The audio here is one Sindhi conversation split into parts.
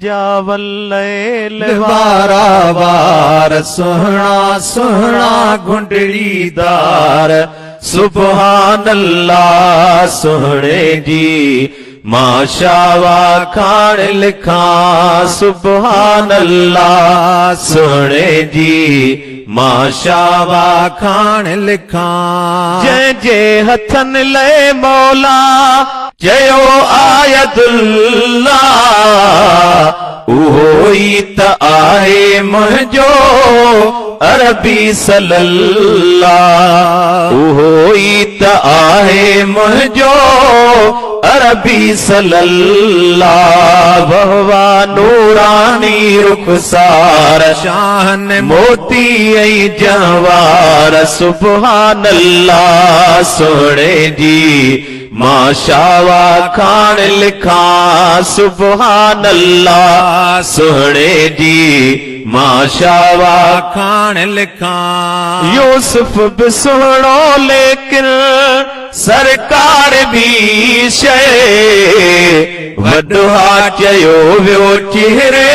جنهن جا وليل وارا وار سهڻا سهڻا گهنڊڙيدار سبحان الله سهڻي جي مان شاوا کاڻ لکان سبحان الله سهڻي جي مان شاوا کاڻ لکان. جنهن جي هٿن لئي مولا چيو آيد الله اهو ئي ته آهي منهنجو عربي صلي الله اهو ئي ته آهي منهنجو عربي صلي الله وهوا نوراني رخسار شاهن موتي ۽ جهوار سبحان الله سهڻي جي مان شاوا کاڻ لکان سبحان الله سهڻي جي مان شاوا کاڻ لکان. يوسف به سهڻو ليڪن سرڪار ٻي شيء وڏو ها چيو ويو چهري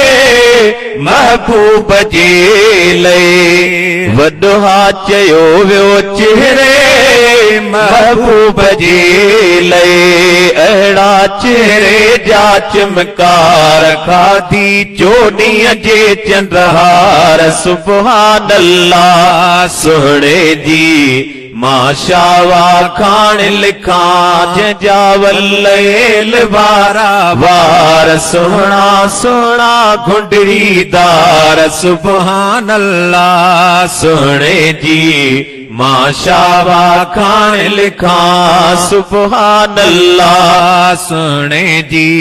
محبوب جي لئي وڏو ها چيو ويو چهري محبوب جي لئي اهڙا چهري جا چمڪار کاڌي چوڏهينء جي چنڊهار سبحان الله سهڻي جي مان شاوا کاڻ لکان جنهن جا وليل وارا وار سهڻا سهڻا گهنڊڙيدار سبحان الله سهڻي جي مان شاوا کاڻ لکان سبحان الله سهڻي جي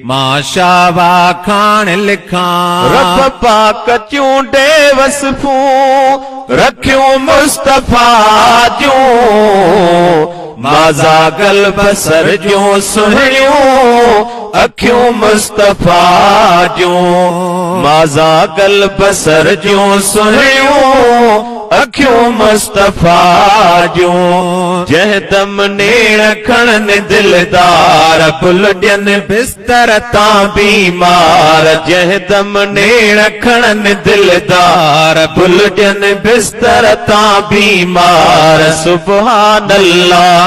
مان شاوا کاڻ لکان. رب پاڪ چونڊي وصفون رکيون مصطفيٰ جون مازاغ البصر جون سهڻيون اکيون مصطفيٰ جون مازاغ البصر جون سهڻيون اکيون مصطفيٰ جون جنهن دم نيڻ کڻن دلدار ڀل ڏين بستر تان بيمار جنهن دم نيڻ کڻن دلدار ڀل ڏين بستر تان بيمار سبحان الله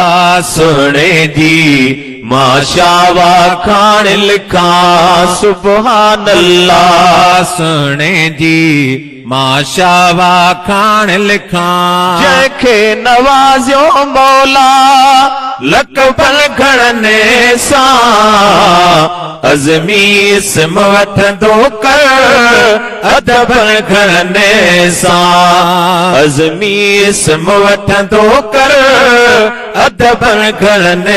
سهڻي جي مان شاوا کاڻ لکان سبحان الله سهڻي جي مان شاوا کاڻ لکان. جنهن کي نوازيو مولا لقبن گهڻن سان عزمي اسم وٺندو ڪر ادبن گهڻن سان عزمي اسم وٺندو ڪر ادبن گهڻن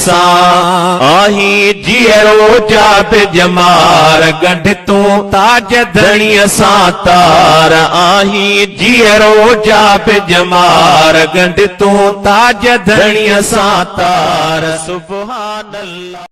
سان آهين جيئرو جا به ڄمار ڳنڍ تون تاج ڌڻيء سان تار آهين جيئرو جا به ڄمار ڳنڍ تون تاج ڌڻيء سان تار سبحان الله.